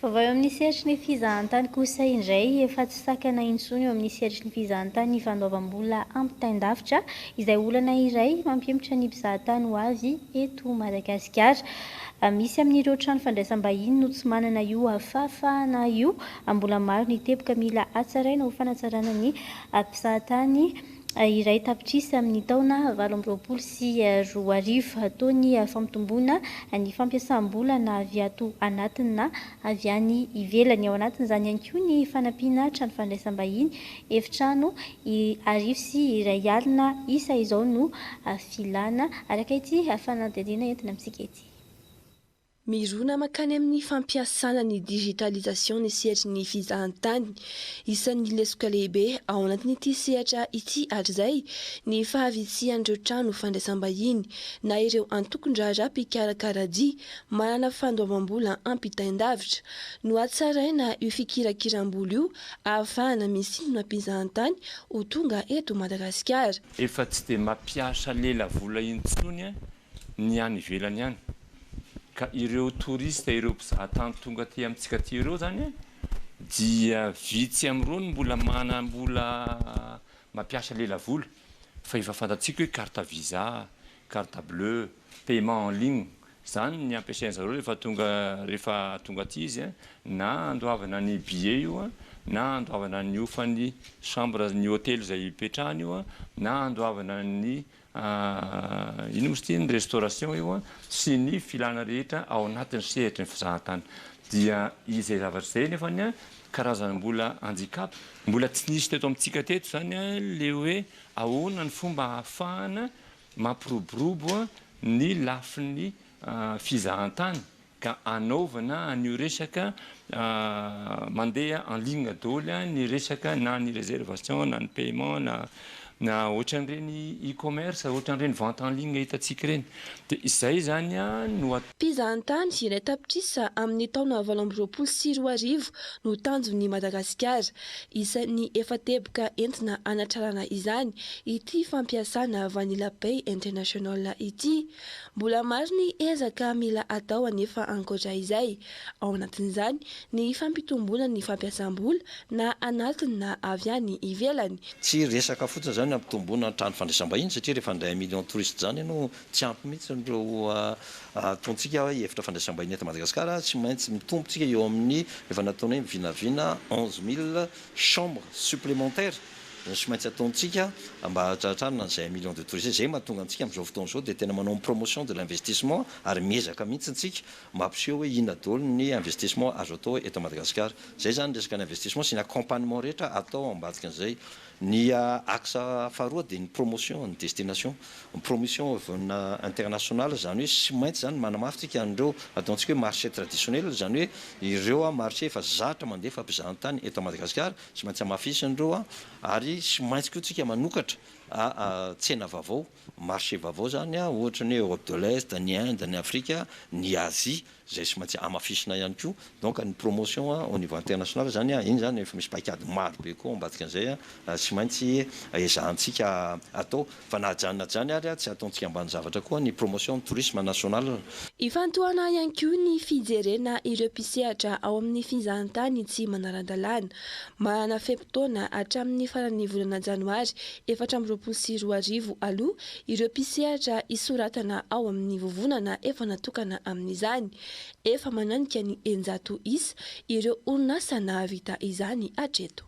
Vaovao eo amin'ny sehatry ny fizahantany kosa indray, efa tsy sakana intsony eo amin'ny sehatry ny fizahantany ny fandoavam-bola ampitain-davitra, izay olana iray mampihemotra ny mpizahatany ho avy eto Madagasikara. Misy amin'ireo trano fandraisam-bahiny no tsy manana io fahafahana io. Mbola maro ny teboka mila hatsaraina ho fanatsarana ny mpizahatany 1 tapitrisa amin'ny taona 2028, toy ny fampitomboana ny fampiasam-bola na avy ato anatiny na avy any ivelany. Ao anatin'izany ihany koa ny fanampiana trano fandraisam-bahiny, efitrano 1100 isa izao no filana, araka ity fanadihadiana entina amintsika ity. Mirona makany amin'ny fampiasana ny digitalisation ny sehatry ny fizahantany. Isan'ny lesoka lehibe ao anatin'ity sehatra ity hatrizay ny fahavitsian'ireo trano fandraisam-bahiny na ireo antokon-draharaha mpikarakara dia manana fandoavam-bola ampitain-davitra. No hatsaraina io fikirakiram-bola io ahafahana misintona mpizahantany ho tonga eto Madagasikara. Efa tsy dia mampiasa lelavola intsony ny any ivelany any ka ireo touriste, ireo mpizahatany tonga aty amintsika aty ireo zany dia vitsy am'ireo no mbola manam-bola mampiasa lelavola, fa efa fantatsika hoe carte Visa, carte bleue, paiement en ligne zany ny ampiasain-jareo rehefa tonga aty izy na andoavana ny billet io na andoavana ny hofany chambre ny hôtely zay ipetrahany io na andoavana ny ino moa izy ty, ny restauration io sy ny filana rehetra ao anatin'ny sehatry ny fizahantany. Dia izay zavatra zay nefany karazana mbola handicap mbola tsy nisy teto amintsika teto zany le hoe ahoana ny fomba ahafahana mampiroborobo ny lafin'ny fizahantany ka anaovana an'io resaka mandeha en ligne daholo ny resaka, na ny réservation na ny paiement na ohatran'ireny e-commerce, ohatran'ireny vente en ligne hitantsika ireny. De izay zany no Mpizahantany 1 tapitrisa amin'ny taona 2028 no tanjon'ny Madagasikara. Isan'ny efa teboka entina anatrarana izany ity fampiasana Vanilla Pay International ity. Mbola maro ny ezaka mila atao anefa ankoatra izay. Ao anatin'izany ny fampitomboana ny fampiasam-bola na anatiny na avy any ivelany. Tsy resaka fotsiny zany ampitomboana ny trano fandraisam-bahiny, satria rehefa handray 1 million touriste zany ianao, tsy ampy mihitsy ireo ataontsika hoe efitra fandraisam-bahiny eto Madagasikara. Tsy maintsy mitombo tsika eo amin'ny efa nataonay vinavina 11 000 chambres supplémentaires sy maintsy ataontsika mba hahatratrarana an'izay 1 million de touristes. Zay mahatonga antsika am'izao fotoana zao de tena manao promotion de l'investissement, ary miezaka mihitsy ntsika mampiseho hoe inona daholo ny investissement azo atao eto Madagasikara. Zay zany resaka ny investissement sy ny accompagnement rehetra atao ambadika an'izay. Ny axe faharoa de ny promotion ny destination, ny promotion vona international. Zany hoe sy maintsy zany manamafy tsika an'ireo ataontsika hoe marché traditionnel, zany hoe ireo marché efa zatra mandefa mpizahantany eto Madagasikara, sy maintsy amafisiny ary sy maintsy koa tsika manokatra tsena vaovao, marché vaovao zany ohatra ny hoe Europe de l'Est, ny Inde, ny Afrika, ny Asie, zay sy maintsy amafisina ihany koa. Donc ny promotion au niveau international zany iny zany efa misy paikady maro be koa ambadika an'izay sy maintsy ezahantsika atao, fa na ajanona zany ary tsy ataontsika ambany zavatra koa ny promotion tourisme national. Ifantohana ihany koa ny fijerena ireo mpisehatra ao amin'ny fizahantany tsy manara-dalàna. Manana fe-potoana hatramin'ny faran'ny volana janoary 2024 aloha ireo mpisehatra isoratana ao amin'ny vovonana efa natokana amin'izany. Efa mananika ny 600 isa ireo orinasa nahavita izany hatreto.